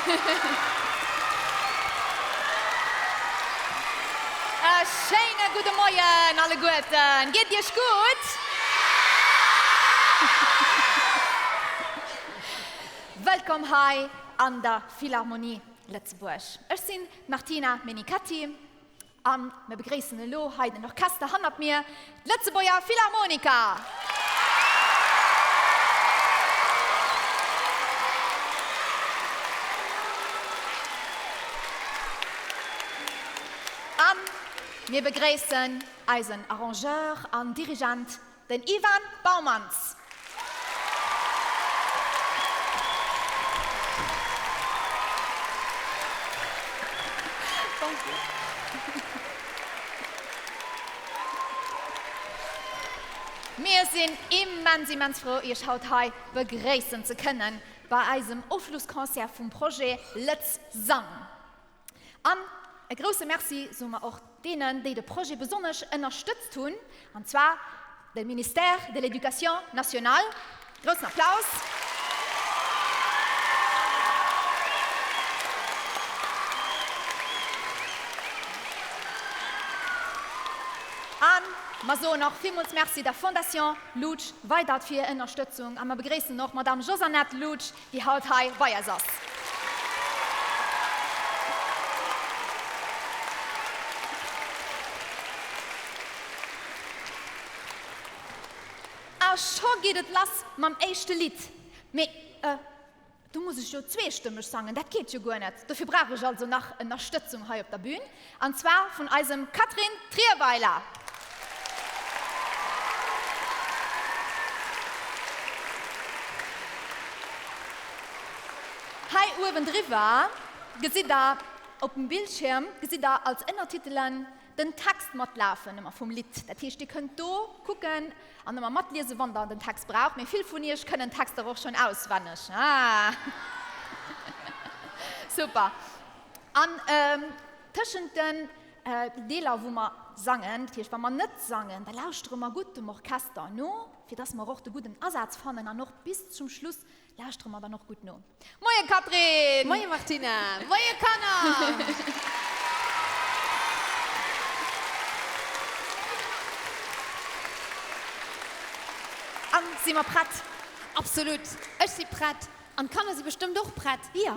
E schéine gudde Moien alleguerten! Geet et iech gutt? Wëllkomm hei an der Philharmonie Lëtzebuerg. Ech sinn d'Martina Menichetti A mir begréissen elo hei den Orchester hannert mir, d'Lëtzebuerger Philharmoniker. A mir begréissen eisen Arrangeur an Dirigent, Den Ivan Baumanns. Mir sinn immens, immens frou, Iech haut hei begréissen ze kënnen bei eisem Ofschlussconcert vum Projet Lëtz Sang. An e grousse Merci soe mer och deenen, déi de Projet besonnesch ënnerstëtzt hunn, an zwar dem Ministère de l'Éducation nationale. Groussen Applaus. A mer soen och villmools Merci der Fondation Loutsch Weydert fir hir Ënnerstëtzung. A mer begréissen och d'Madame Josannette Loutsch, déi haut hei bei eis ass. A scho geet et lass mam éischte Lidd. Mee do muss ech jo zweestëmmeg sangen, dat geet jo guer net. Dofir brauch ech also nach Ënnerstëtzung hei op der Bühn, an zwar vun eisem Catherine Trierweiler. Hei uewendriwwer gesitt der op dem Bildschirm gesitt der als Ënnertitelen den Text matlafen ëmmer vum Lidd. Dat heescht dir kënnt do kucken an ëmmer matliesen wann der den Text braucht. Mee vill vun iech kënnen d'Texter och schonn auswenneg. Ah super. An tëschent den Deeler wou mer sangen, dat heescht wa mer net sangen, da lauschtere mer gutt dem Orchester no, fir dass mer och de gudden Asaz fannen an och bis zum Schluss lauschtere mer dann och gutt no. Moie Catherine! Moie Martina! Moie Kanner! An, si mer prett? Absolut! Ech si prett an d'Kanner si bestëmmt och prett. Jo,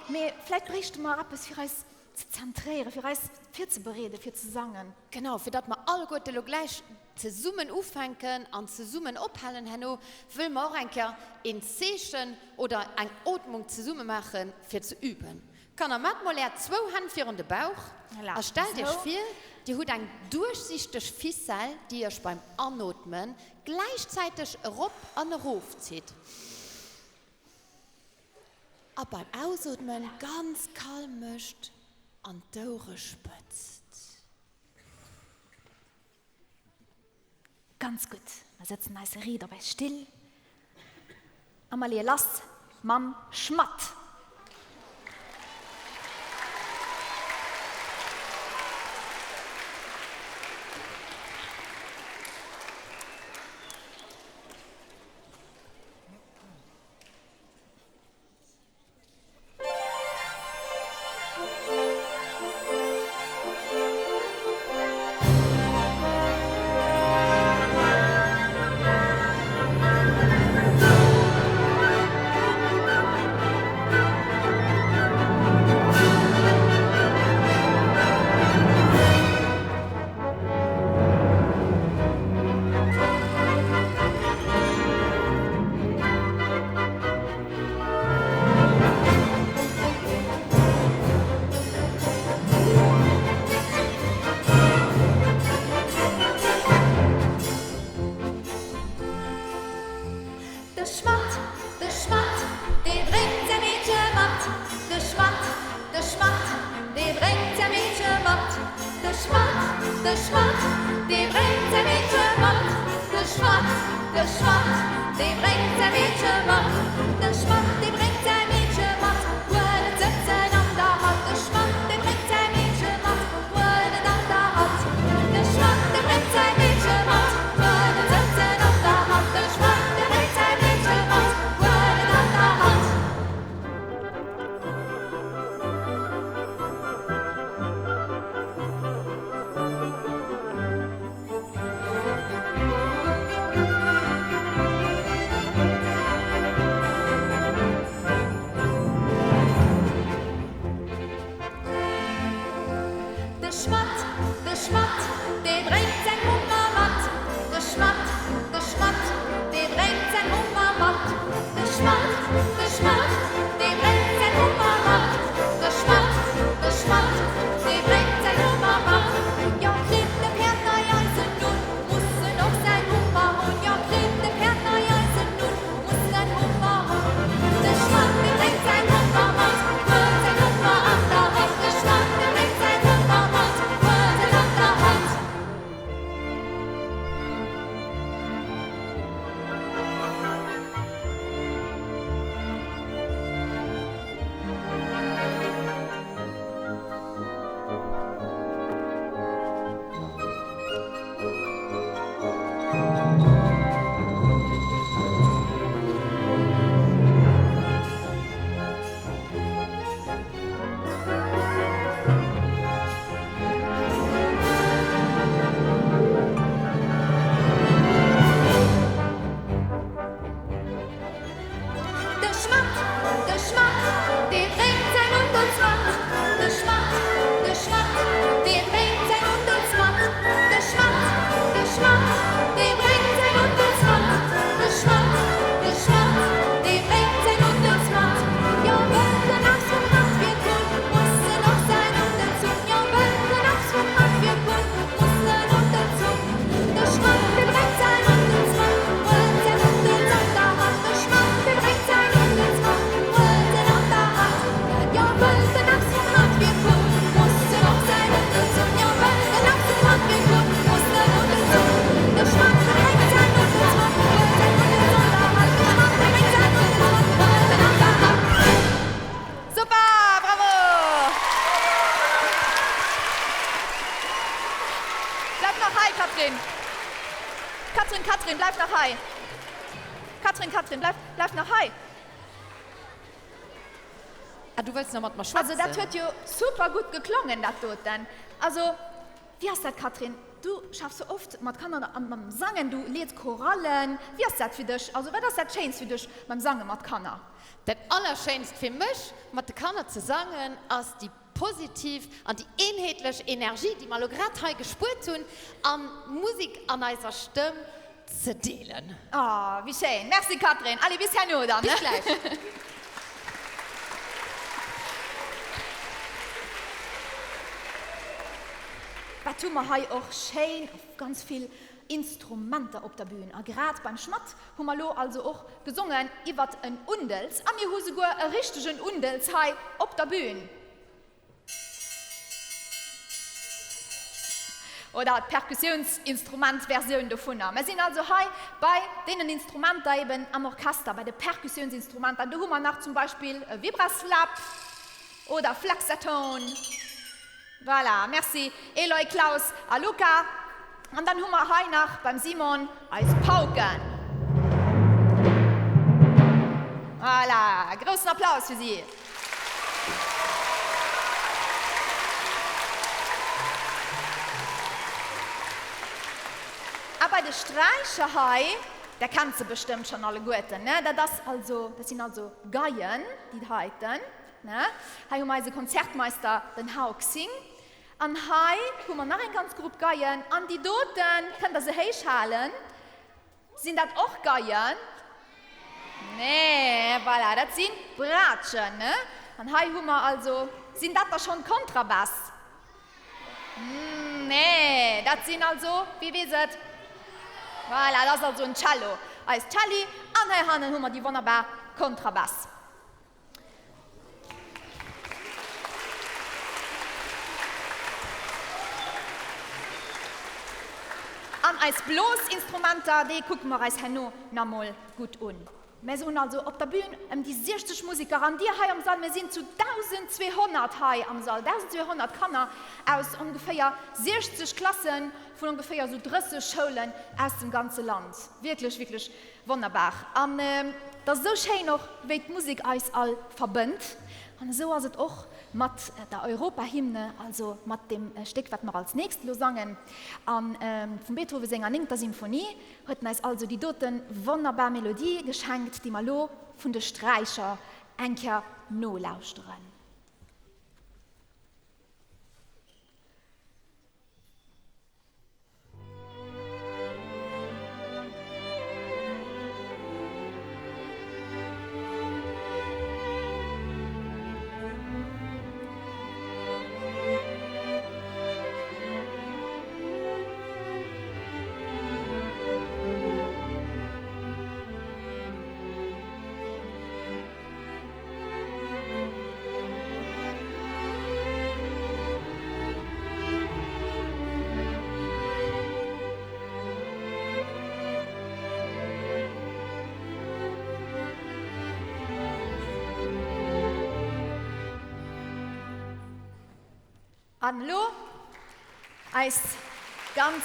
mee vläit bréichte mer eppes fir eis ze zentréieren, fir eis virzebereeden, fir ze sangen. Genau, fir datt mer alleguerte lo gläich zesummen ufänken an zesummen ophalen herno, wëlle mer och eng Kéier een Zeechen oder eng Ootmung zesumme maachen, fir ze üben. Kanner, maacht mol är zwou Hänn virun de Bauch a stellt iech vir, dir hutt eng duerchsichteg Ficelle, déi iech beim Anootme gläichzäiteg erop an erof zitt. A beim Ausootmen ganz kalm mécht an d'Ouere spëtzt. Ganz gutt, mer sëtzen eis riit op eis Still a mer leeë lass mam Schmatt. De Schmatt, de Schmatt, dee bréngt säi Meedche mat. De Schmatt, de Schmatt, dee bréngt säi Meedche mat. De Schmatt, de Schmatt, dee bréngt säi Meedche mat. De Schmatt, de Schmatt, dee bréngt säi Meedche mat. De Schmatt, dee bréngt säi Meedche mat, huet et sëtzen an der Hatt. De Schmatt, dee bréngt säi Meedche mat, huet et an der Hatt. De Schmatt, dee bréngt säi Meedche mat, huet et sëtzen an der Hatt. De Schmatt, dee bréngt säi Meedche mat, huet et an der Hatt. Schmatt, dee bréngt säin Hummer mat. De Schmatt, de Schmatt, dee bréngt säin Hummer mat. Jo, kritt de Päerd nei Eisen nun, muss en och säin Hummer hunn. Jo, kritt de Päerd nei Eisen nun, muss en Hummer hunn. De Schmatt, dee bréngt säin Hummer mat, huet säin Hummer an der Hand. De Schmatt, dee bréngt säin Hummer mat, huet en an der Hand. De Schmatt, de Schmatt, dee bréngt säin Undels mat. De Schmatt, de Schmatt, dee bréngt säin Undels mat. De Schmatt, de Schmatt, dee bréngt säin Undels mat. De Schmatt, de Schmatt, dee bréngt säin Undels mat. Jo, wëll en eppes vum Handwierk hunn, muss en och säin Undels hunn. Jo, wëll en eppes vum Handwierk hunn, muss en Undels hunn. De Schmatt, dee bréngt säin Undels mat, huet säin Undels an der Hand. De Schmatt, dee bréngt säin Undels mat, huet en an der Hand. Jo, wëll en eppes vum Handwierk hunn, muss en och säin Undels hunn. Jo, wëll en eppes vum Handwierk hunn, muss en Undels hunn. De Schmatt, dee bréngt säin Undels mat, huet säin Undels an der Hand. De Schmatt, dee bréngt säin Undels mat, huet en an der Hand. Super! Bravo! Bleif nach hei, Catherine. Catherine, Catherine, bleif nach hei. Catherine, Catherine, bleif, bleif nach hei. Ah, du wëlls nach mat mer schwätzen? Also dat huet jo super gutt geklongen, dat doten. Also, wéi ass dat, Catherine? Du schaffs jo oft mat Kanner a mam Sangen, du leeds Chorallen. Wéi ass dat fir dech? Also, wat ass dat Schéinst fir dech beim Sange mat Kanner? Dat Allerschéinst fir mech, mat de Kanner ze sangen, ass déi positiv an déi eenheetlech Energie, déi mer elo grad hei gespuert hunn, an d'Musek an eiser Stëmm ze deelen. Oh, wéi schéin! Merci Catherine! Allez, bis herno dann! Bis gläich! Wat hu mer hei och schéin a ganz vill Instrumenter op der Bühn. A grad beim Schmatt hu mer lo also och gesongen iwwert en Undels. A mir hu souguer e richtegen Undels hei op der Bühn. Oder d'Perkussiounsinstrument-Versioun dovunner. Mer sinn also hei bei deenen Instrumenter eben am Orchester, bei de Perkussiounsinstrumenter. An do hu mer nach zum Beispill e Vibraslap oder Flexaton. Voilà, merci Eloy, Klaus a Luca. An dann hu mer hei nach beim Simon eis Pauken. Voilà, groussen Applaus fir si. A bei de Sträicher hei, der kennt se bestëmmt schonn alleguerten, ne? Dat ass also, dat sinn also Geien, déi heiten. Ne? Hei hu mer eise Konzertmeister, den Hao Xing. An hei hu mer nach eng ganz Grupp Geien. An déi doten, kënnt der se héich halen? Sinn dat och Geien? Nee, voilà, dat si Braatschen. Ne? An hei hu mer also, sinn dat da schonn Kontrabass? Nee, dat sinn also, wie weess et? Voilà, dat ass also en Cello, eis Celli. An heihannen hu mer déi wonnerbar Kontrabass. An eis Blosinstrumenter, déi kucke mer eis herno na mol gutt un. Mer hunn also op der Bühn ëm déi 60 Musiker an dir hei am Sall, mir sinn zu 1.200 hei am Sall, 1.200 Kanner aus ongeféier 60 Klassen vun ongeféier esou 30 Schoulen aus dem ganze Land. Wierklech, wierklech Wonnerbar. An et ass esou schéin och, wéi d'Musek eis all verbënnt. An esou ass et och mat der Europahymne, also mat deem Stéck, wat mer als nächst elo sangen. A vum Beethoven senger néngter Symphonie huet en eis also déi dote wonnerbar Melodie geschenkt, déi mer elo vun de Sträicher eng Kéier nolauschteren. An elo eis ganz.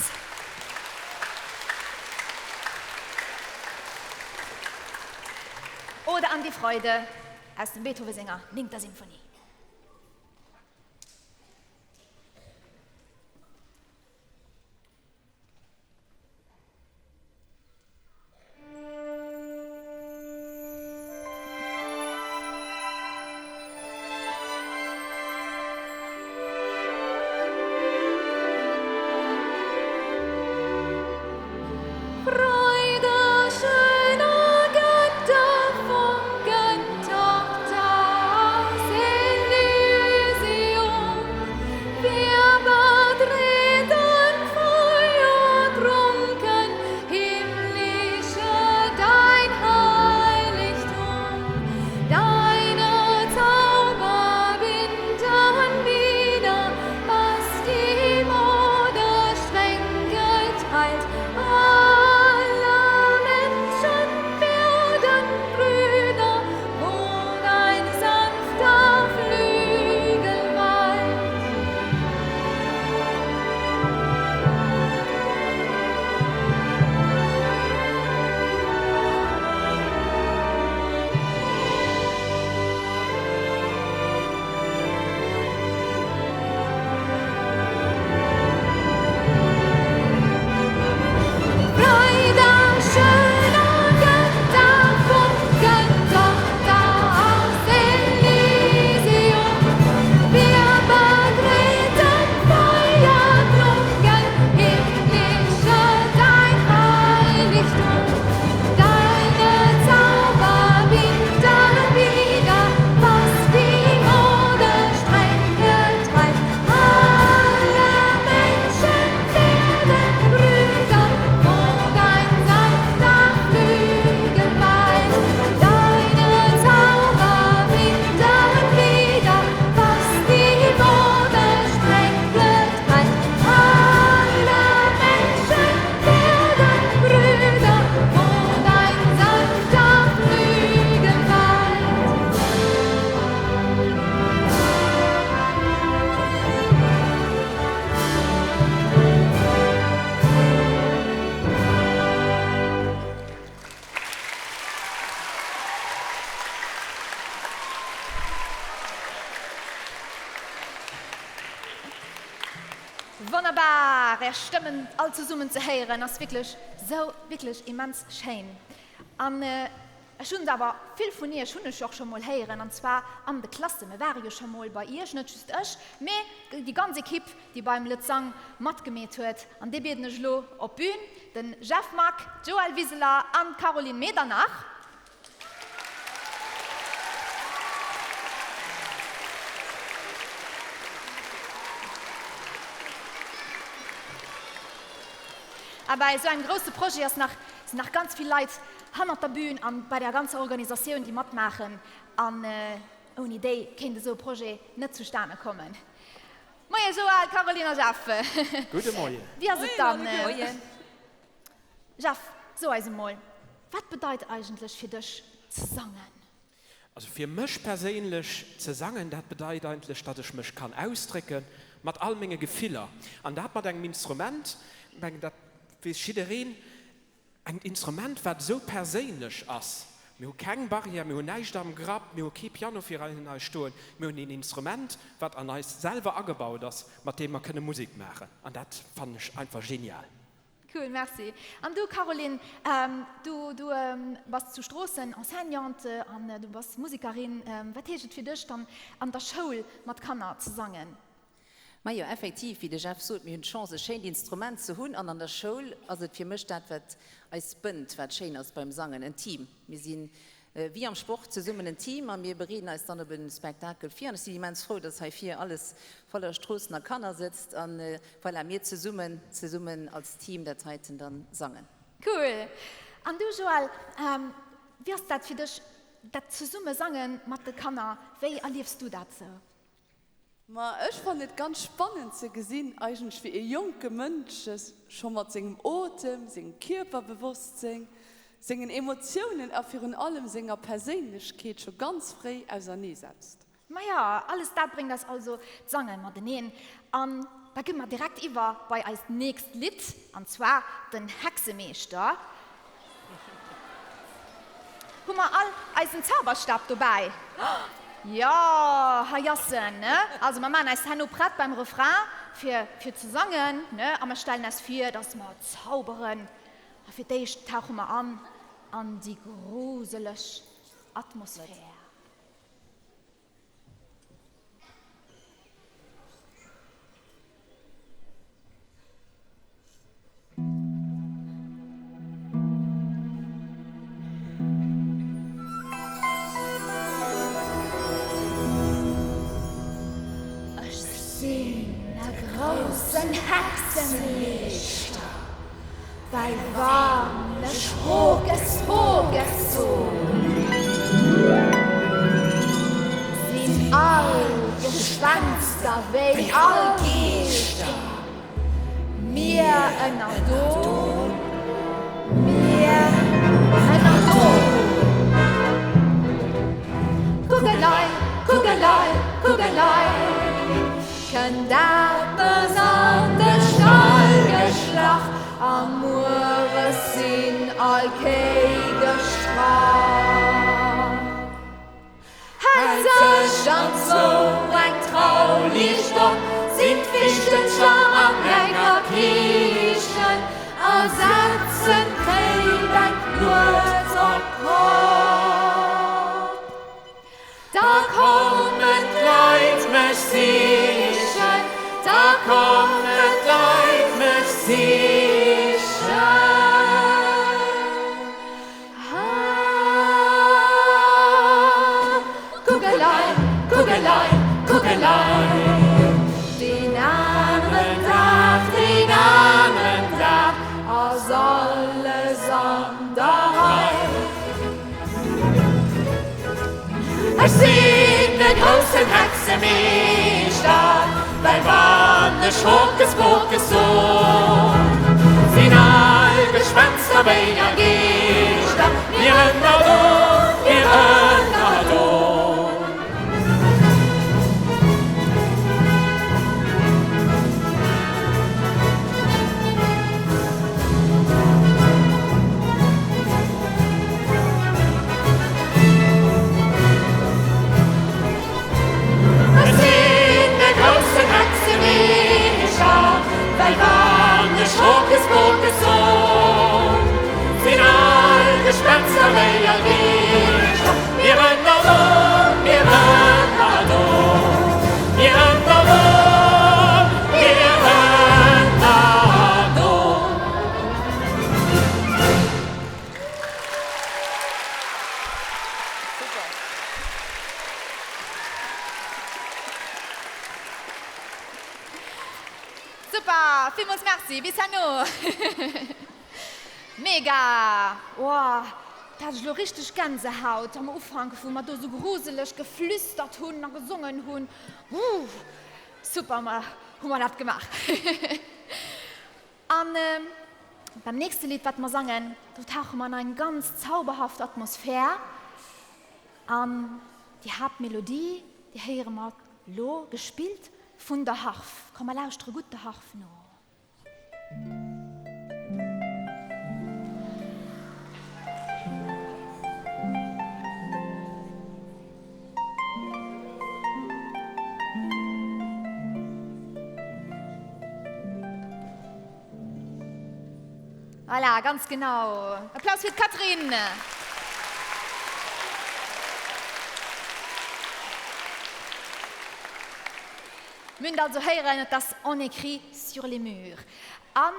Ode an die Freude aus dem Beethoven senger néngter Symphonie. Freude schöner Götterfunken, Tochter aus Elysium, Wir betreten feuertrunken himmlische dein Heiligtum. Deine Zauber binden wieder, was die Mode streng geteilt. Alle Menschen werden Brüder, wo dein sanfter Flügel weilt. Freude schöner Götterfunken, Tochter aus Elysium. Wir betreten feuertrunken himmlische dein Heiligtum. Deine Zauber binden wieder, was die Mode streng geteilt. Alle Menschen werden Brüder, wo dein sanfter Flügel weilt. Deine Zauber binden wieder, was die Mode streng geteilt. Alle Menschen werden Brüder, wo dein sanfter Flügel weilt. Wonnerbar! Är Stëmmen all zesummen ze héieren ass wierklech sou wierklech immens schéin. An ech hunn se awer, vill vun iech hunn ech jo och scho mol héieren, an zwar an de Klassen. Mir ware jo scho mol bei iech, net just ech, mee déi ganz Ekipp, déi beim Lëtz Sang matgemeet huet. An déi bieden ech elo op d'Bün, de Jeff Mack, d'Joëlle Wiseler an d'Caroline Medernach. A bei esou engem grousse Projet ass nach, sinn nach ganz vill Leit hannert der Bühn an bei der ganzer Organisatioun, déi matmaachen. An ouni déi kéint esou e Projet net zustane kommen. Moie Joël, Caroline a Jeff. Gudde Moien. Wéi ass et dann? Moien. Jeff, so eis emol, wat bedeit eigentlech fir dech ze sangen? Also fir mech perséinlech ze sangen, dat bedeit eigentlech, datt ech mech kann ausdrécke mat all menge Gefiller. An dat mat engem Instrument, ech mengen dat weess jiddereen, Engt Instrument, wat esou perséinlech ass. Mir hu keng Barrière, mir hunn näischt am Grapp, mir hu kee Piano virun eis stoen, mir hunn een Instrument, wat an eis selwer agebaut ass, mat deem mer kënne Musek maachen. An dat fannen ech einfach genial. Cool, merci. An du Caroline, du du bass zu Stroossen Enseignante an du bass Musekerin. Wat heescht et fir dech dann an der Schoul mat Kanner ze sangen? Majo, effektiv, wéi de Jeff sot, mir hunn d'Chance e schéint Instrument ze hunn an an der Schoul ass et fir mech dat, wat eis bënnt, wat schéin ass beim Sangen, en Team. Mir si wéi am Sport zesummen en Team a mir bereeden eis dann op e Spektakel vir an ech sinn immens frou, dass hei vir alles voller Stroossener Kanner sëtzt an voilà, mir zesummen, zesummen als Team dat heiten dann sangen. Cool! An du Joël, wéi ass dat fir dech, dat zesumme sange mat de Kanner, wéi erliefs du dat sou? Ma ech fannen et ganz spannend ze gesinn eigentlech wéi e jonke Mënsch sech scho mat sengem Otem, sengem Kierperbewosstseng, sengen Emotiounen a virun allem senger Perséinlechkeet scho ganz fréi auserneesetzt. Maja, alles dat bréngt eis also d'Sange mateneen. An da gi mer direkt iwwer bei eist nächst Lidd, an zwar den Hexemeeschter. Hu mer all eisen Zauberstab dobäi? Jo, hei ass en, ne? Also mer maachen eis herno prett beim Refrain fir fir ze sangen, ne? A mer stellen eis vir, dass mer zauberen. A fir d'éischt tauche mer an an déi gruseleg Atmosphär. Ech sinn e groussen Hexemeeschter, Well wann ech Hokus Pokus soen, sinn all Gespenster wéi all Geeschter mir ënnerdoen, mir ënnerdoen. Kuck elei, kuck elei, kuck elei, Kënnt eppes an de Stall geschlach a mueres sinn all Kéi gestrach. Hält sech an zou eng Trauliicht op, sinn d'Wichtelcher an enger Kichen a setzen d'Réibänk nuets op Kopp. Da kommen d'Leit mech sichen, da kommen d'Leit mech sichen. Ah, kuck elei, kuck elei, kuck elei. Deen aneren Dag, deen aneren Dag ass alles an der Rei. Ech sinn de groussen Hexemeeschter, well wann ech Hokus Pokus soen, sinn all Gespenster wéi all Geeschter mir ënnerdoen, mir ënnerdoen. Ech sinn de groussen Hexemeeschter, well wann ech Hokus Pokus soen, sinn all Gespenster wéi all Geeschter mir ënnerdoen, mir ënnerdoen, mir ënnerdoen, mir ënnerdoen. Super, villmools Merci, bis herno! Mega! Woah, da hat ech elo richteg Gänsehaut am Ufank, wou mer do sou gruseleg geflüstert hunn a gesongen hunn. Wuh, super, hu mer dat gemaach. An beim nächste Lidd, wat mer sangen, do tauche mer an eng ganz zauberhaft Atmosphär. An déi Haaptmelodie, déi héiere mer lo, gespillt vun der Harf. Komm, mer lauschtere gutt der Harf no. Voilà, ganz genau. Applaus fir d'Catherine. Mir hunn et also héieren, et ass On écrit sur les murs. A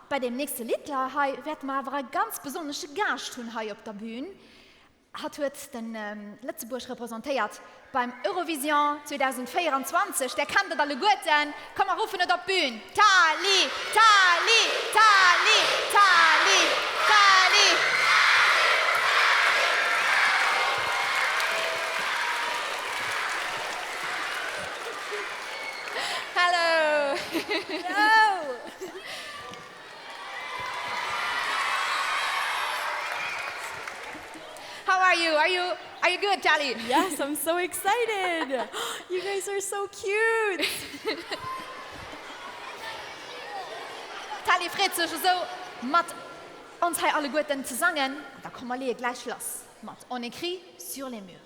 bei deem nächste Lidd hei wäerte mer awer e ganz besonnesche Gaascht hunn hei op der Bühn. Hatt huet de Lëtzebuerg representéiert beim Eurovision 2024. Där kennt et alleguerten. Komm mer ruffen et op d'Bün, Tali! Tali! Tali! Tali! Tali! Hello! Hello! How are you? Are you. Are you good, Tali? Yes, I'm so excited. You guys are so cute. D'Tali freet sech esou mat ons hei alleguerten ze sangen. An da komm mer leeë gläich lass mat On écrit sur les murs.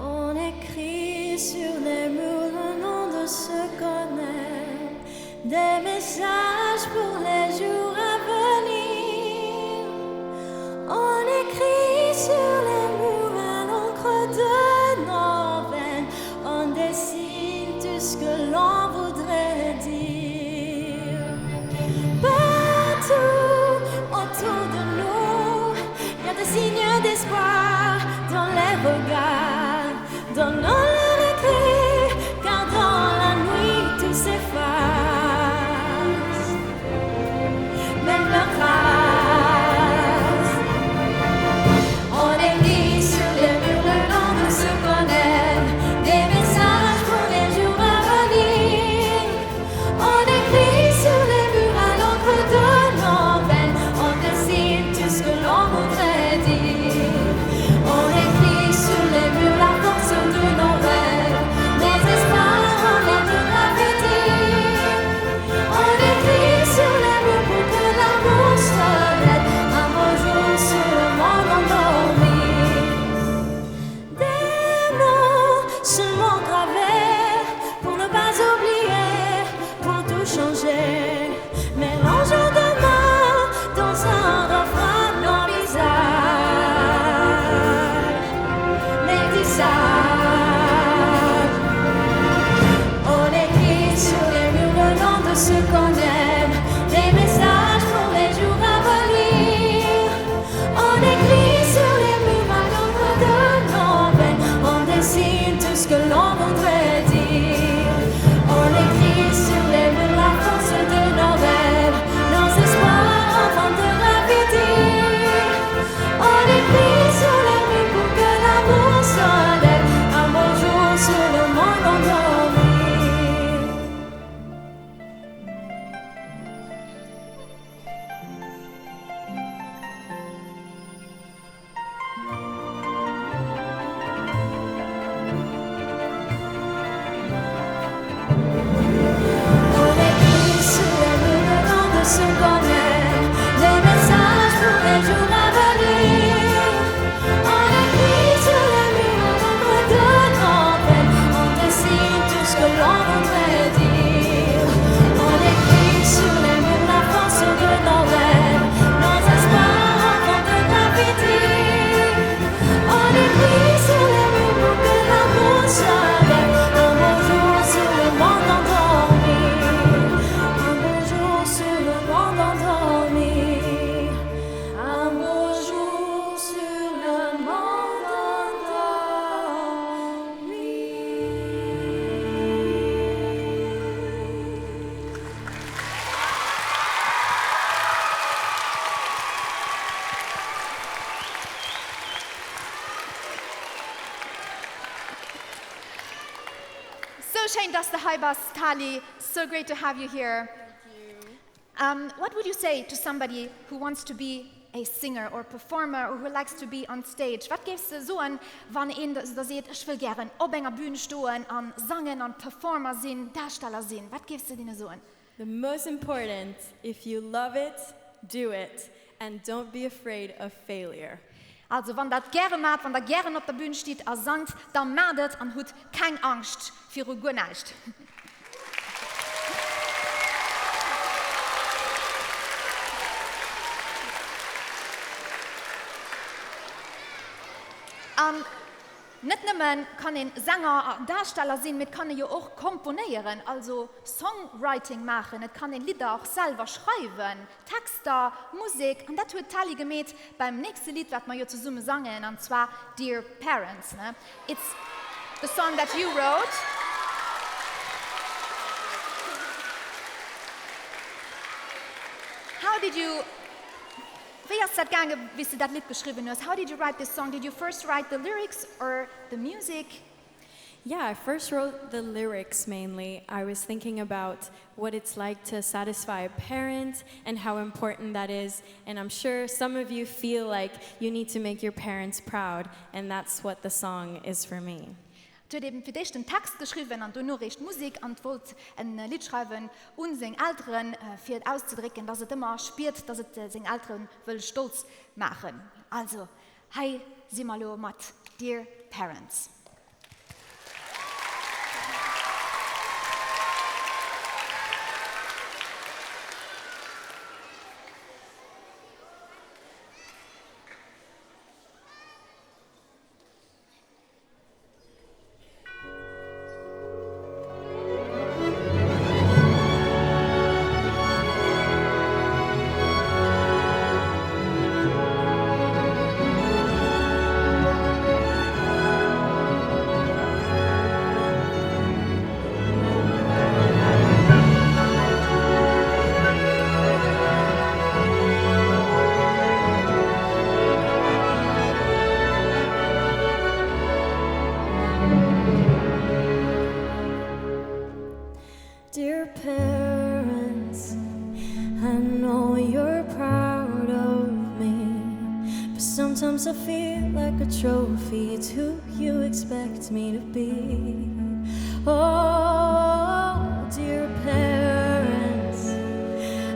On écrit sur les murs le nom de ce qu'on aime, des messages pour les jours à venir. On écrit sur les murs à l'encre de nos veines, on dessine tout ce que l'on voudrait dire. Partout autour de nous, il y a des signes d'espoir dans les regards, dans nos écrits, car dans la nuit tout s'efface. Même leur trace. On écrit sur les murs le nom de ce qu'on aime, des messages pour les jours à venir. On écrit sur les murs à l'encre de nos veines, on dessine tout ce que l'on voudrait dire. On écrit sur les murs la force de nos rêves, nos espoirs en lettres de graffiti. On écrit sur les murs pour que l'amour se lève, un beau jour sur le monde endormi. Des mots seulement gravés pour ne pas oublier, pour tout changer. Mélangeons demain dans un refrain nos visages, métissage. On écrit sur les murs le nom de ce qu'on aime, des messages pour les jours à venir. On écrit sur les murs à l'encre de nos veines, on dessine tout ce que l'on voudrait dire. On écrit sur les murs la force de nos rêves, nos espoirs avant de graffiti. On écrit sur les murs pour que l'amour s'enlève, un beau jour sur le monde endormi. On écrit sur les murs le nom de ce qu'on aime, des messages pour les jours à venir. On écrit sur les murs à l'encre de nos peines, on dessine tout ce que l'on voudrait dire. On écrit sur les murs la force de nos rêves, nos espoirs en forme de graffiti. On écrit sur les murs pour que l'amour se lève, un beau jour sur le monde endormi. Un beau jour sur le monde endormi. Un beau jour sur le monde endormi. Sou schéin, dass de hei bass, Tali. So great to have you here. Um, what would you say to somebody who wants to be a singer or performer or who likes to be on stage? Wat géifs de soen, wann een der seet, ech wëll gären op enger Bühn stoen an sangen an Performer sinn, Darsteller sinn? Wat géifs de deene soen? The most important, if you love it, do it and don't be afraid of failure. Also wann der et gäre maacht, wann der gären op der Bühn stitt a sangt, da maacht et an hutt keng Angscht viru guer näischt. An net nëmme kann een Sänger a Darsteller sinn, mee et kann ee jo och komponéieren, also Songwriting maachen, et kann een Lidder och selwer schreiwen. Texter, Musek, an dat huet d'Tali gemeet beim nächste Lidd, wat mer jo zesumme sangen, an zwar Dear Parents, ne? It's the song that you wrote. How did you Wéi ass dat gaange wéi s de dat Lidd geschriwwen hues? How did you write this song? Did you first write the lyrics or the music? Yeah, I first wrote the lyrics mainly. I was thinking about what it's like to satisfy a parent and how important that is. And I'm sure some of you feel like you need to make your parents proud, and that's what the song is for me. Et huet eben fir d'éischt den Text geschriwwen an dono réischt d'Musek an wollt en Lidd schreiwen un seng Elteren, fir et auszedrécken, dass et ëmmer spiert, dass et seng Eltere wëll stolz maachen. Also, hei si mer elo mat Dear Parents. Dear parents, I know you're proud of me, but sometimes I feel like a trophy to you expect me to be. Oh, dear parents,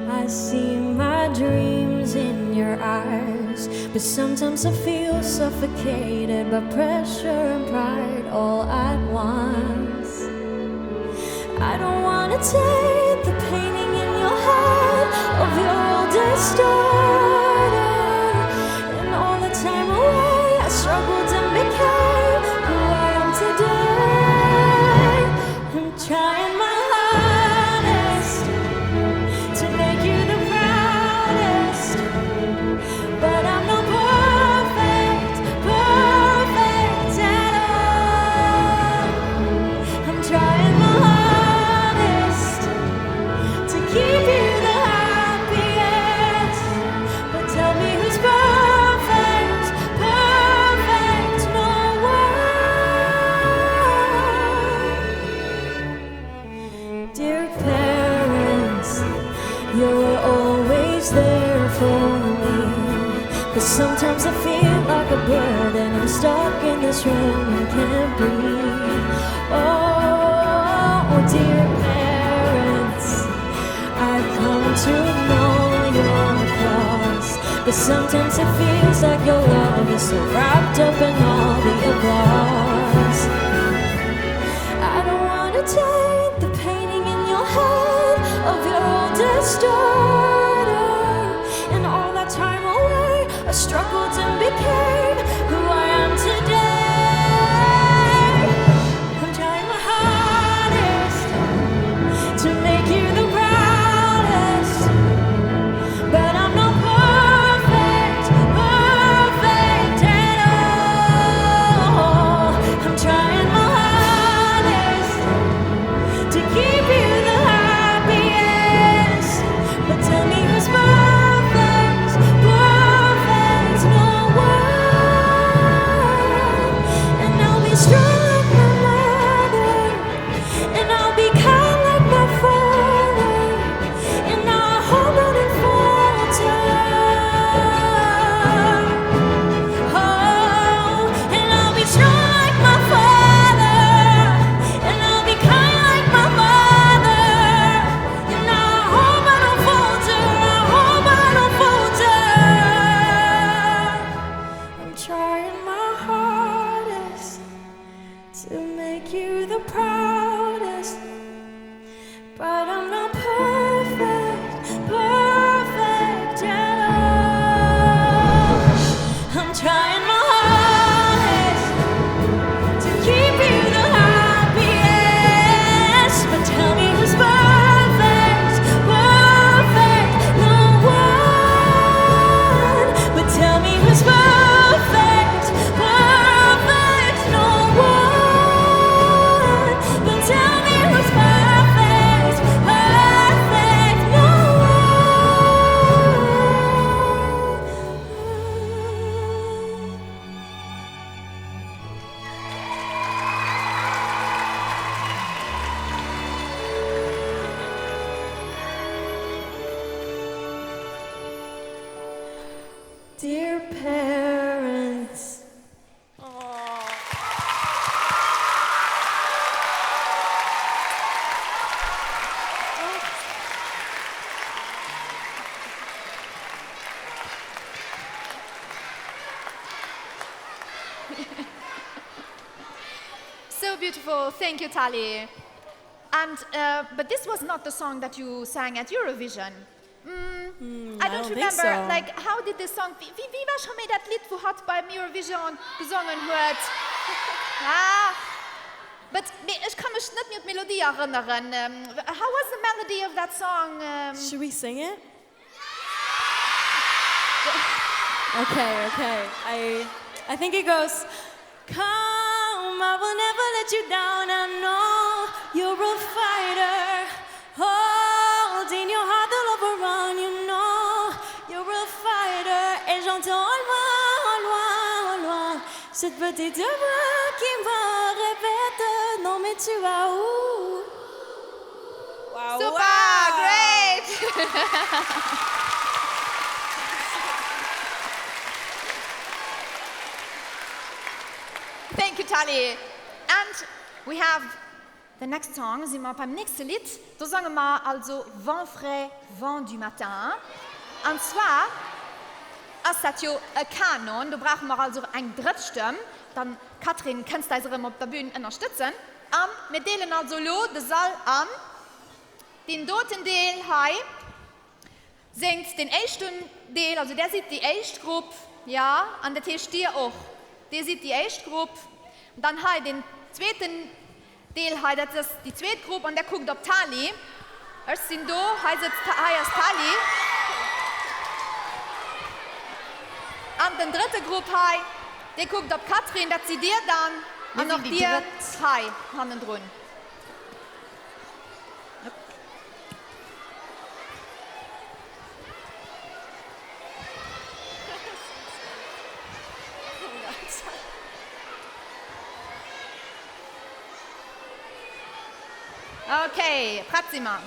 I see my dreams in your eyes, but sometimes I feel suffocated by pressure and pride all at once. I don't wanna take the painting in your head of your oldest daughter. And all the time away, I struggled and became who I am today. I'm trying my hardest to make you the proudest, but I'm not perfect, perfect at all. I'm trying my hardest to keep you the happiest, but tell me who's perfect, perfect, no one. Dear parents, you're always there for me. But sometimes I feel like a burden. I'm stuck in this room and can't breathe. Oh, dear parents, I've come to know your flaws. But sometimes it feels like your love is so wrapped up in all the applause. I don't wanna take the painting in your head of your oldest daughter. And all that time away, I struggled and became who I am today. I'm trying my hardest to make you the proudest, but I'm not perfect, perfect at all. I'm trying my hardest to keep you the happiest, but tell me who's perfect, perfect, no one. And I'll be strong like my mother, and I'll be kind like my father, and I'll hold on and falter. Oh, and I'll be strong like my father, and I'll be kind like my mother, and I hope I don't falter, I hope I don't falter. I'm trying my hardest to make you the proudest, but I'm not perfect, perfect at all. I'm trying my hardest to keep you the happiest, but tell me who's perfect, perfect, no one. But tell me who's perfect, perfect, no one. But tell me who's perfect, perfect. Dear parents. So beautiful. Thank you, Tali. And uh, but this was not the song that you sang at Eurovision. Mm, mm, I don't, I don't remember so. like how did this song wie, wie, wie war scho méi dat Lied wo hat beim Eurovision gesongen huet ah, but ech kann mech net méi un d'Melodie erënneren. Um, how was the melody of that song? Um, Should we sing it? Okay, okay. I, I think it goes Come, I will never let you down. I know you're a fighter. Holding your heart all over run, you know you're a fighter. Et j'entends au loin, au loin, au loin cette petite voix qui me répète Non mais tu vas où? Wow, Super, wow. great! Thank you, Tali. And we have the next song, si mer beim nächste Lidd. Do sange mer also Vent frais, vent du matin. An zwar ass dat jo e Kanon, do brauche mer also eng drëtt Stëmm. Dann, Catherine, kënns d'eis erëm op der Bühn ënnerstëtzen. A mir deelen also elo de Sall an. Deen doten Deel hei séngt deen éischten Deel, also där sidd déi éischt Grupp, jo, an dat heescht dir och, dir sidd déi éischt Grupp. An dann hei deen zweeten Deel hei, dat ass déi zweet Grupp an där kuckt op d'Tali. Ech sinn do, hei sëtzt, hei ass d'Tali. An den drëtte Grupp hei, dee kuckt op d'Catherine, dat sidd dir dann an och dir hei hannendrun. Okay, prett si mer.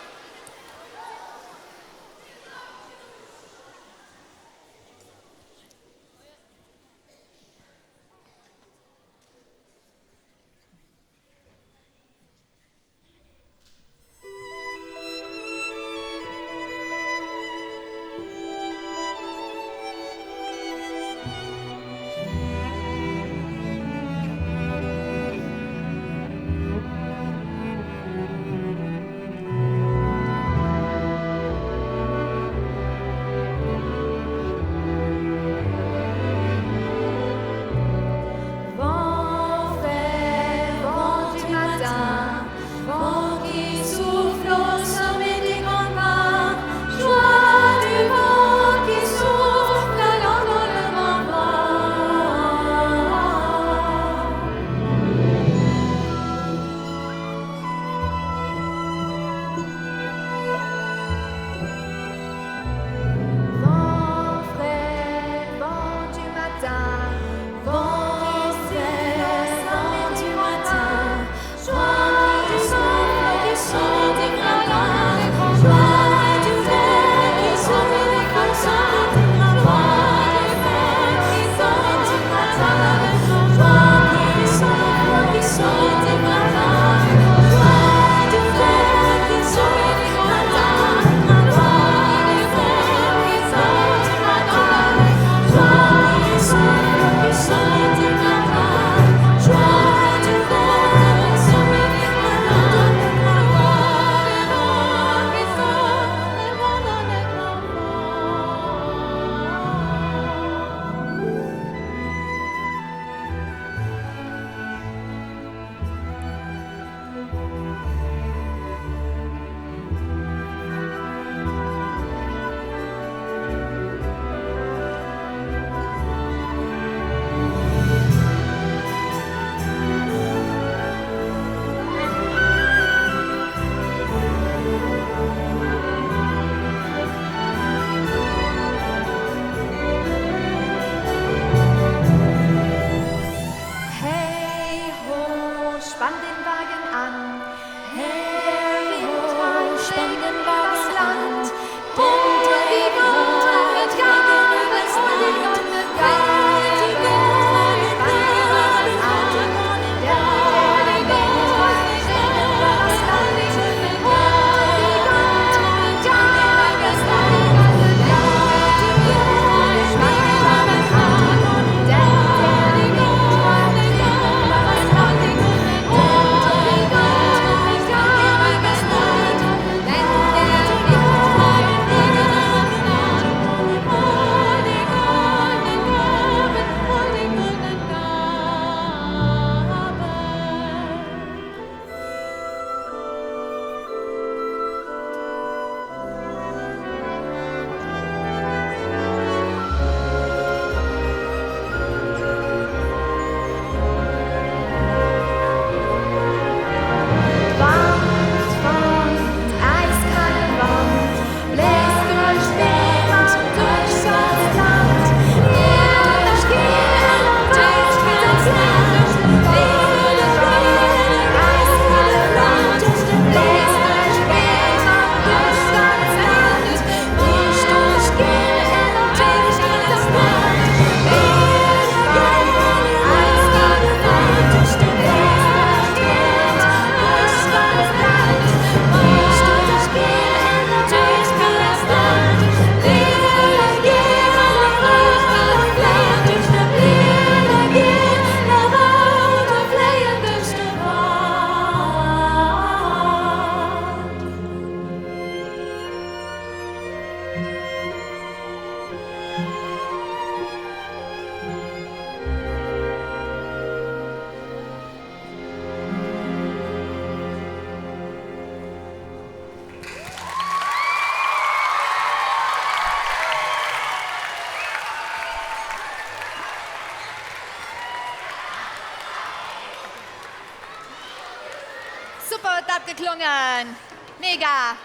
gesongen. Mega.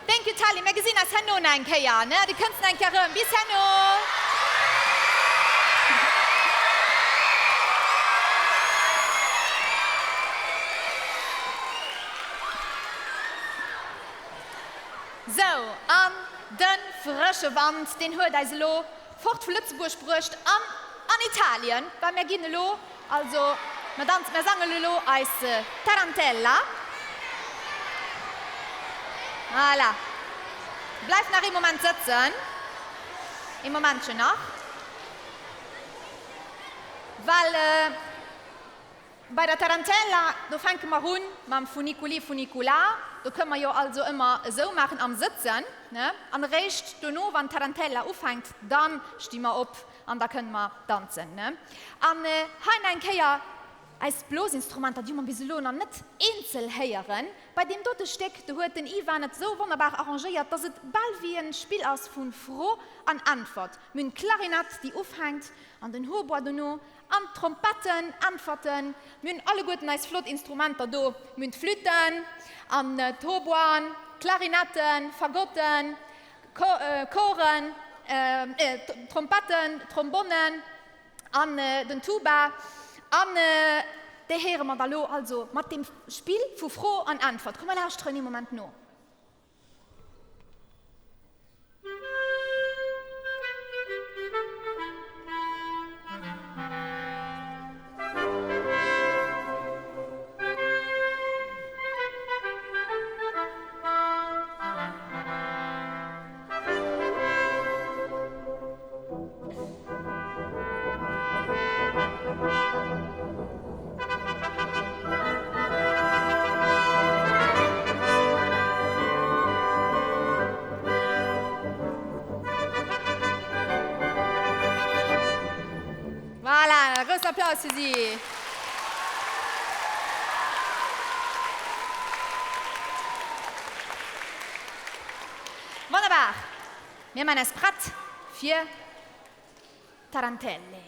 Thank you Tally, mir gesinn eis herno nach eng Kéier, ne? Du kënns nach eng Kéier erëm. Bis herno! Sou, an de frësche Wand, deen huet eis elo fort vu Lëtzebuerg bruecht an an Italien, well mir ginn elo, also mir danzen, mir sangen elo eis Tarantella. Voilà. Bleift nach ee Moment sëtzen, ee Momentchen nach, well. Bei der Tarantella, do fänke mer un mam Funiculi Funicula, do kënne mer jo also ëmmer esou maachen am Sëtzen, ne? An eréischt dono, wann d'Tarantella ufänkt, da sti mer op an da kënne mer danzen, ne? An hei nach eng Kéier eis Blosinstrumenter, déi hu mer bis elo nach net eenzel héieren. Bei deem dote Stéck, do huet den Ivan et esou wonnerbar arrangéiert, dass et bal wéi e Spill ass vu Fro an Äntwert. Mir hunn d'Klarinett, déi ufänkt, an den Hautbois dono, An d'Trompetten äntwerten, Mir hunn alleguerten eis flott Instrumenter do. Mir hunn d'Flütten an d'Hautboisen, Klarinetten, Fagotten, Choren, Trompetten, Trombonnen an den Tuba. An déi héiere mer da lo also mat deem Spill vu Fro an Äntwert. Komm mer lauschteren ee Moment no. Voilà, e groussen Applaus fir si. Wonnerbar! Mir man eis prett fir d'Tarantelle.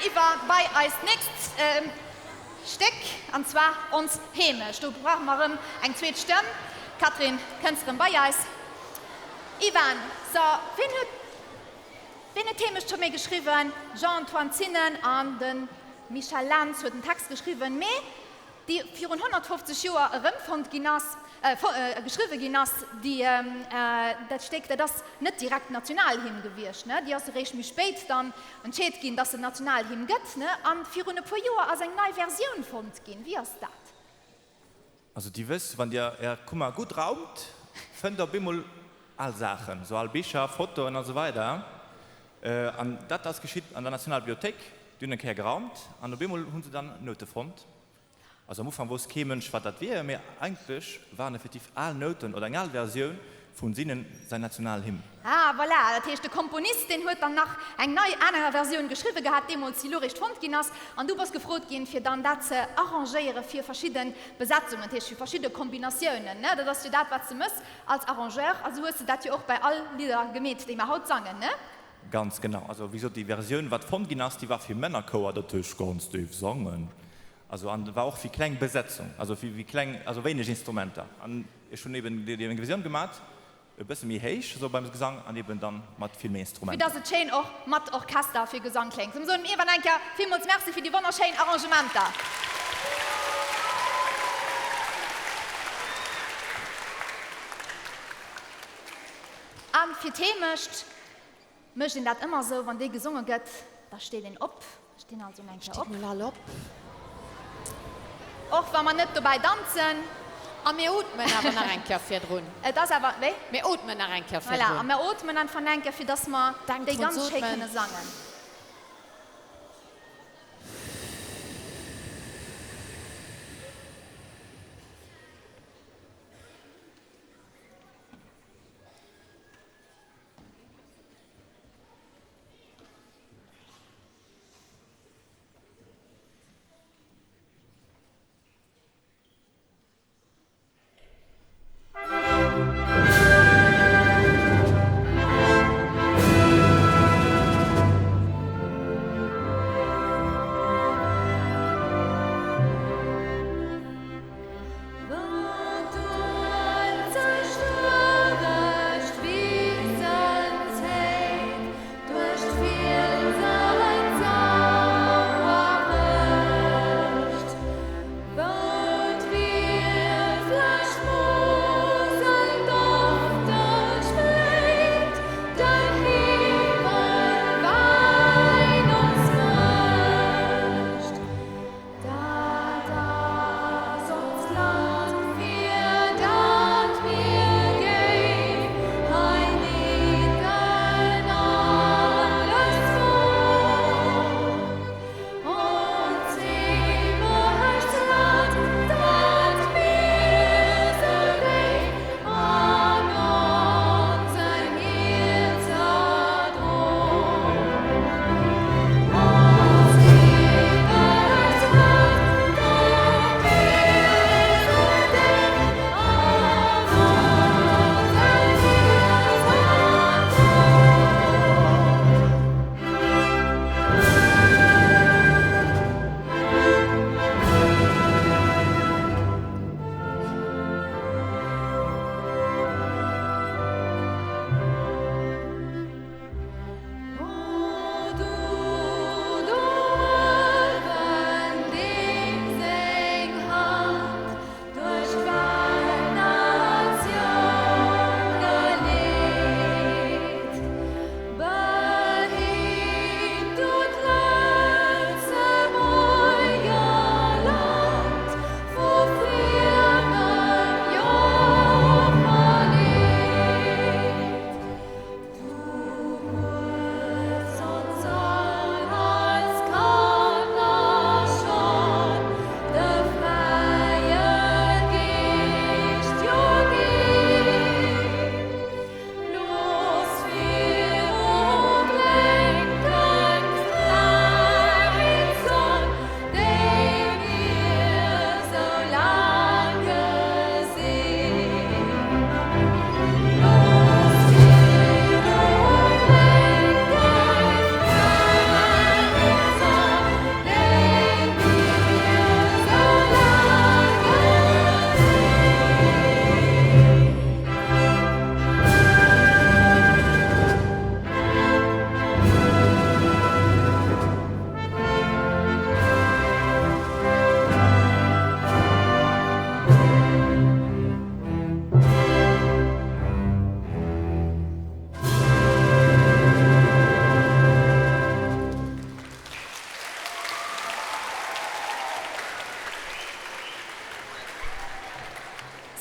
iwwer bei eist nächst Stéck, an zwar Ons Heemecht. Do brauche mer erëm eng zweet Stëmm. Catherine, kënns erëm bei eis. Ivan, So, ween huet, ween huet d'Heemecht scho méi geschriwwen? Jean-Antoine Zinnen an de Michel Lentz huet den Text geschriwwen, mee déi virun 150 Joer erëmfonnt ginn ass, geschriwwe ginn ass, déi, dat Stéck, dat ass net direkt d'Nationalhymn gewiescht, ne, déi ass eréischt méi spéit dann entscheet ginn, dass se Nationalhymn gëtt, ne, a virun e puer Joer ass eng nei Versioun fonnt ginn. Wéi ass dat? Also Dir wësst, wann Dir Är Kummer gutt raumt, fënnt Der op eemol al Saachen, sou al Bicher, Fotoen a sou weider. An dat ass geschitt an der Nationalbibliothéik. Déi hunn eng Kéier geraumt an op eemol hu se dann Noute fonnt. Also am Ufank wosst kee Mënsch, wat dat wier, mee eigentlech waren effektiv al Nouten oder eng al Versioun vum Sinnen säin Nationalhymn. Ah, voilà, dat heescht de Komponist, deen huet dann nach eng nei, aner Versioun geschriwwe gehat, deemools, déi elo eréischt fonnt ginn ass, an du bass gefrot ginn, fir dann dat ze arrangéiere fir verschidde Besetzungen, dat heescht fir verschidde Kombinatiounen, ne? Dat ass jo dat, wat s de mëss als Arrangeur, also hues de dat jo och bei all Lidder gemeet, déi mer haut sangen, ne? Ganz genau. Also wéi gesot, déi Versioun, wat fonnt ginn ass, déi war fir Männerchouer, dat heescht ganz déif sangen, also an war och fir kleng Besetzung, also fir kleng, also wéineg Instrumenter. An ech hunn eben déi eng Versioun gemat, e bësse méi héich esou beim Gesang an eben dann mat vill méi Fir Instrumenter. dass et schéin och mat Orchester fir Gesang kléngt. Soen dem Ivan eng Kéier villmools Merci fir déi wonnerschéin Arrangementer. A fir d'Heemecht Mécht een dat ëmmer esou, wann déi gesonge gëtt, da steet een op. Ech stinn also eng Kéier op. Stitt mol all op. Och wa mer net dobäi danzen. A mir ootmen awer nach eng Kéier virdrun. Et ass awer, wéi? Mir ootmen nach eng Kéier virdrun. Voilà, a mir ootmen einfach nach eng Kéier, fir dass mer déi ganz schéi kënne sangen.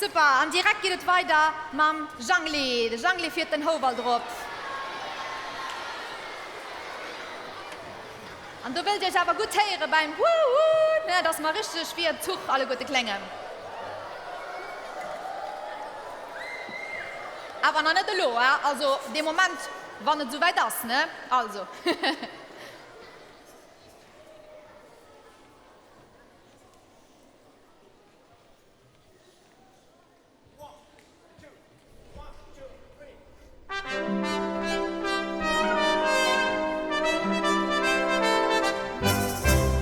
Super, an direkt geet et weider mam Jangli. De Jangli fiert den Houwald erop. An do wëllt Iech awer gutt héiere beim Wuuhuu, ne, dass mer richteg wéi en Zuch alleguerte kléngen. Awer nach net elo, he, also dee Moment, wann et esouwäit ass, ne, also.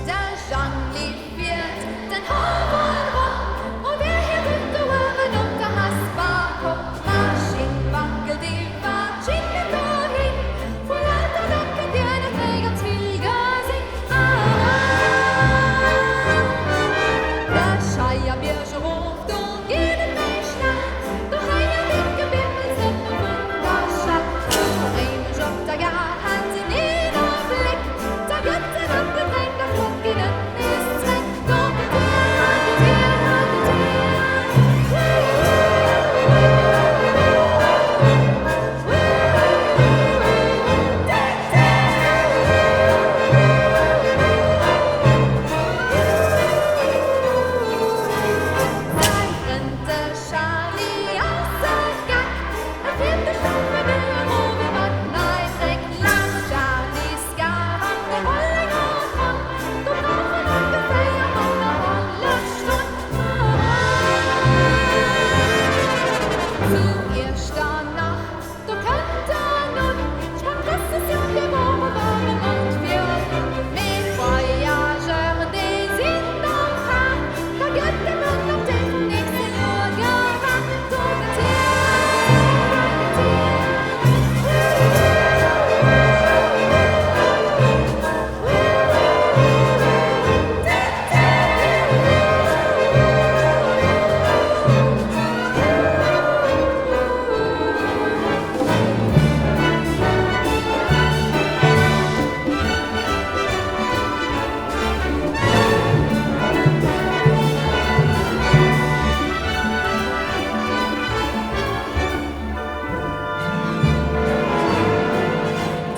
De Jangli fiert den Houwald rop, O där hir gutt do uewen op der Hesperkopp. D'Maschinn wackelt iwwer d'Schinnen dohin, vu lauter dat kënnt dir net méi ganz vill gesinn. De Scheierbierg erof, do geet et méi schnell, do héiert een d'Gebimmels net méi vun der Schell. Zu Réimech op der Gare hält en een Abléck, da gëtt en opgedréint a flott geet et nees zréck. Do gëtt hien, gëtt hien, gëtt hien. Säi Frënd de Charly ass e Geck, e fiert de stumpfe Wee erof iwwer d'Nei Bréck. Laanscht d'Charlys Gare an de Rollenger Gronn, do brauch en ongeféier annerhallef Stonn. Zu Iechternach Do kënnt en un, d'Sprangprëssessioun, déi wor awer e Mount virun. Mee d'Voyageuren, déi sinn am Park, da gëtt nëmmen op déi vum nächste Joer gewaart. Do gëtt hien, da gëtt hien.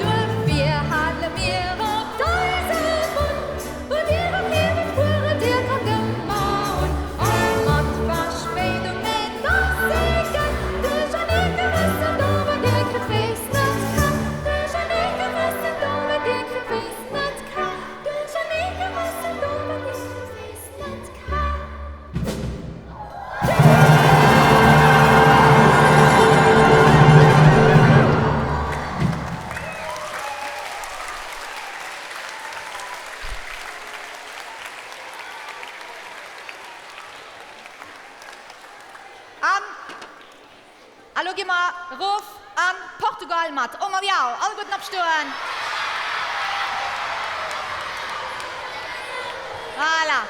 Duerfir hale mir op d'Eisebunn, Hutt Dir am Liewe fueren, Dir kommt ëmmer un, och mat Verspéidung, mee 't ass egal, Duerchernee gerësselt, awer Dir kritt d'Féiss net kal. Duerchernee gerësselt, awer Dir kritt d'Féiss net kal. Duerchernee gerësselt, awer Dir kritt d'Féiss net kal. An elo gi mer erof an Portugal mat O Malhão. Alleguerten opstoen. Voilà.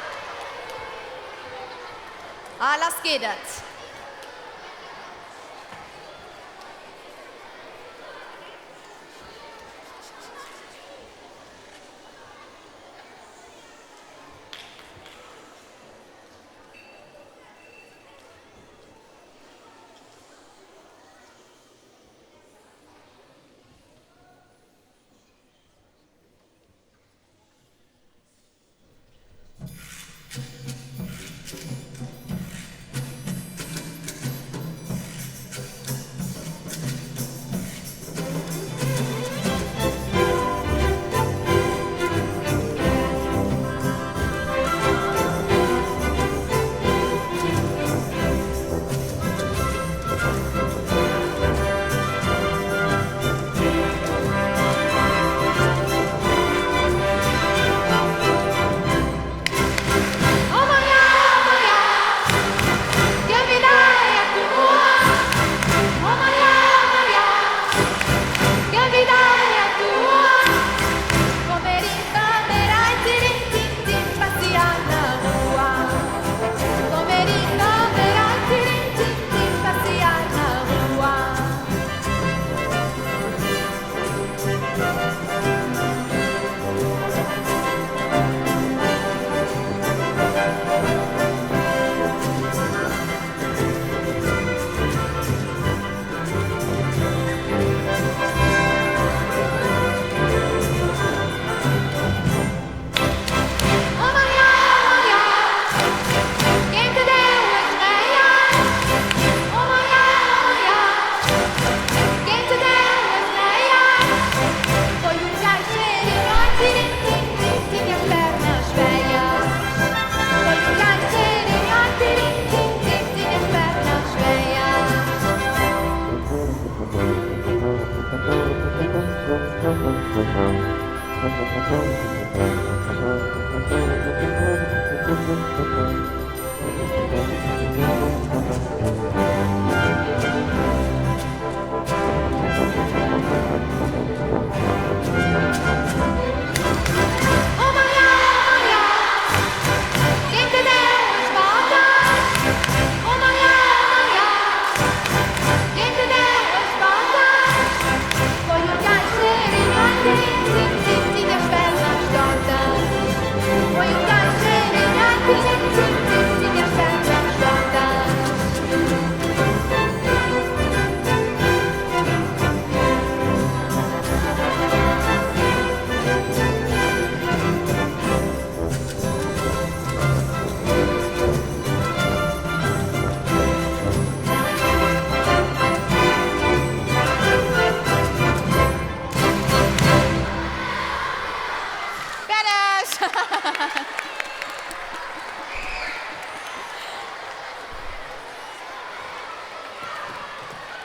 A lass geet et.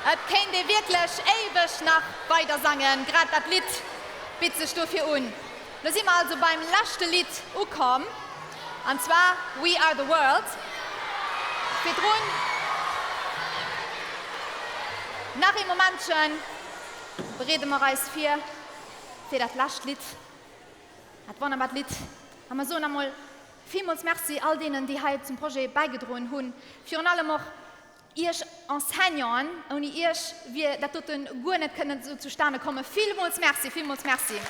Et kéint ee wierklech éiweg nach weider sangen, grad dat Lidd bitt sech dofir un. Lo si mer also beim leschte Lidd ukomm, an zwar We Are The World. Virdrun nach ee Momentchen, bereede mer eis vir fir dat lescht Lidd, dat wonnerbart Lidd. A mer soen emol villmools Merci all deenen, déi hei zum Projet bäigedroen hunn, virun allem och Iech Enseignanten, ouni Iech wier dat doten guer net kënnen esou zustane kommen. Villmools Merci, villmools Merci.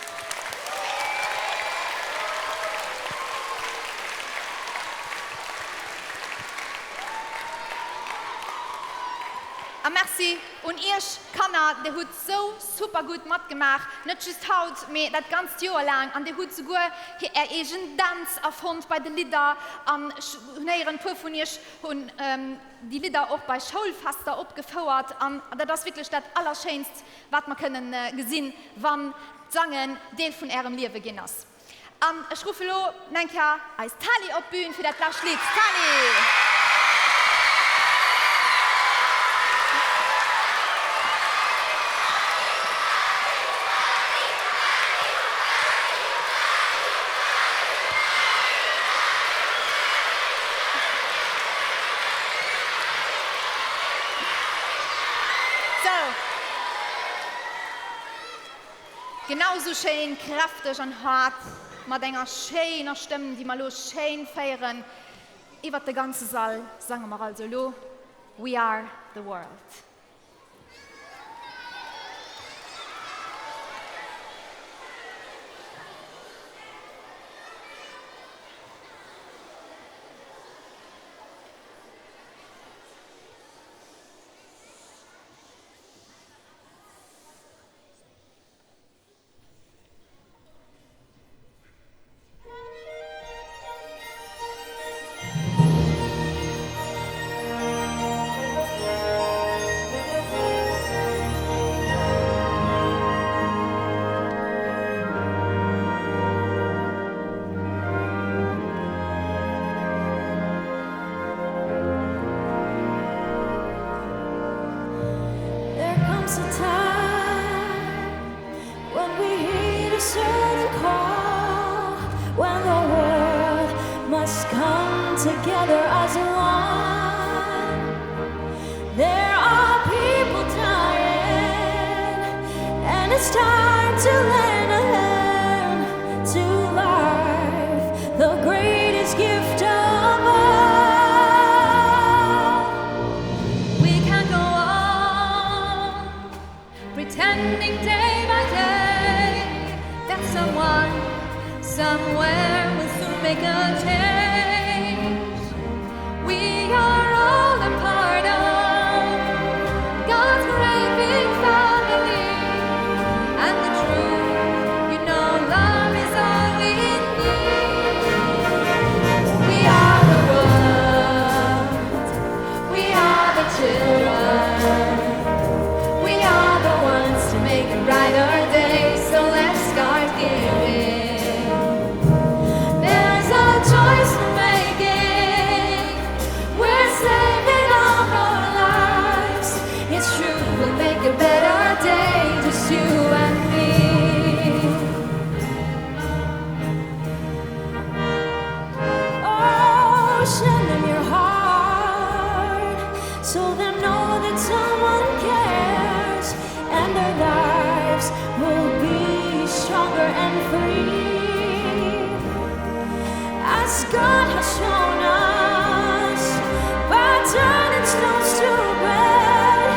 A Merci un Iech Kanner, Dir hutt sou super gutt matgemaach, net just haut, mee dat ganzt Joer laang. An Dir hutt souguer Är eegen Dänz erfonnt bei de Lidder. An ech hunn héieren, e puer vun Iech hunn déi Lidder och bei Schoulfester opgefouert an dat ass wierklech dat Allerschéinst, wat mer kënnen gesinn, wann d'Sangen Deel vun Ärem Liewe ginn ass. An ech ruffe lo eng Kéier eis Tali op d'Bün fir dat lescht Lidd. Tali! Sou. Genau sou schéin kräfteg an haart, mat enger schéiner Stëmm, déi mer elo schéin féieren iwwert de ganze Sall, sange mer also elo We Are the World. There comes a time when we heed a certain call, when the world must come together as one. There are people dying, and it's time to lend a hand to life, the greatest gift of all. We can't go on pretending day by day that someone somewhere will soon make a change. We are all a part of God's great big family, and the truth, you know, love is all we need. We are the world, we are the children, we are the ones to make a brighter day, so let's start giving. There's a choice we're making, we're saving our own lives. It's true, we'll make a better day, just you and me. Oh, send them your heart so they know that someone cares and their lives will be stronger and free. As God has shown us by turning stones to bread,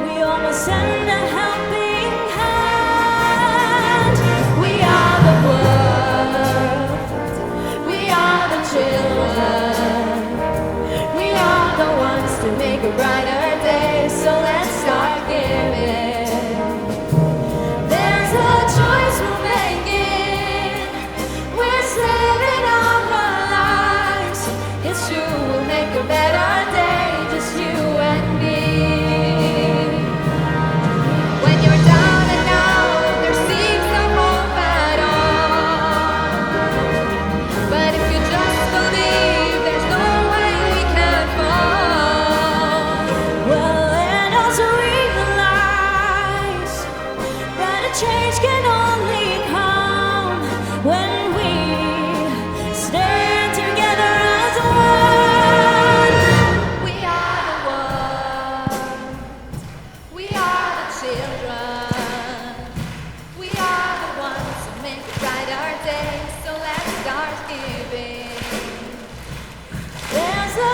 we all must send a helping hand. We are the world, we are the children, we are the ones to make a brighter day, so let's start giving. There's a choice.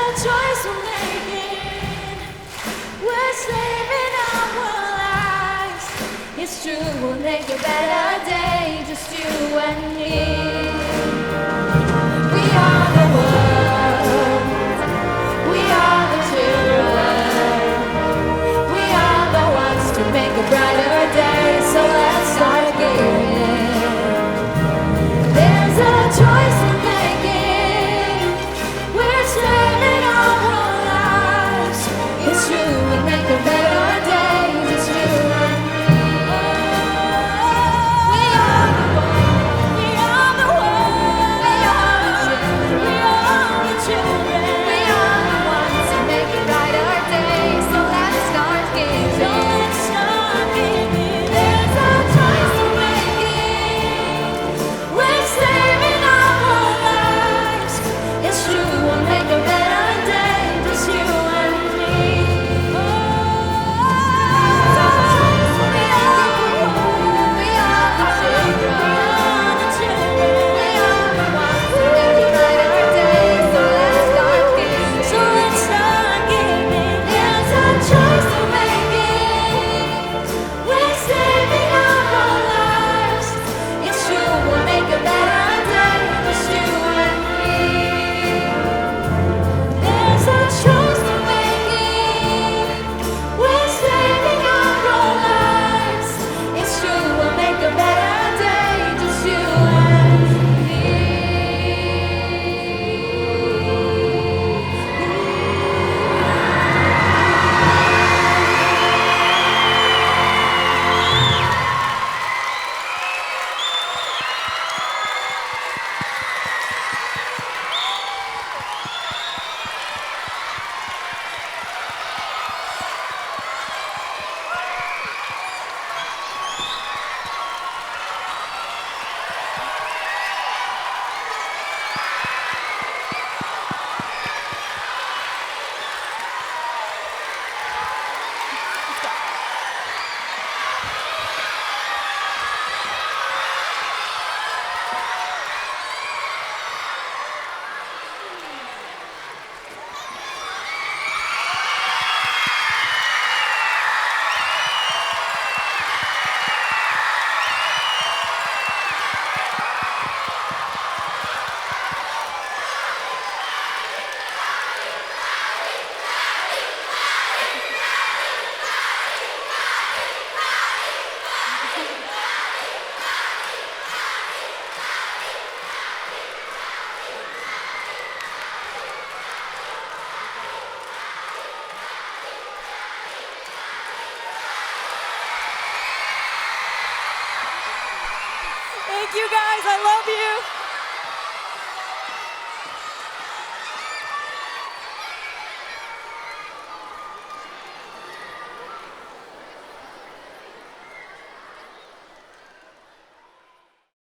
a choice we're making. We're saving our lives. It's true, we'll make a better day, just you and me. We are the world. We are the children. We are the ones to make a brighter day. So let's start giving. There's a choice we're making. We're saving our lives. It's true, we make a better day. Just you and me. We are the world. We are the world. We are the children. We are the children. We are the ones who make a brighter day. So let's start giving. So let's start giving. There's a choice we're making. We're saving our lives. It's true, we'll make a better day, just you and me. We are the children. We are the children. We are the ones who make a brighter day. So let's start giving. So let's start giving. There's a choice we're making. We're saving our lives. It's true, we'll make a better day, just you and me. There's a choice we're making. We're saving our lives. It's true, we'll make a better day, just you and Thank you guys. I love you.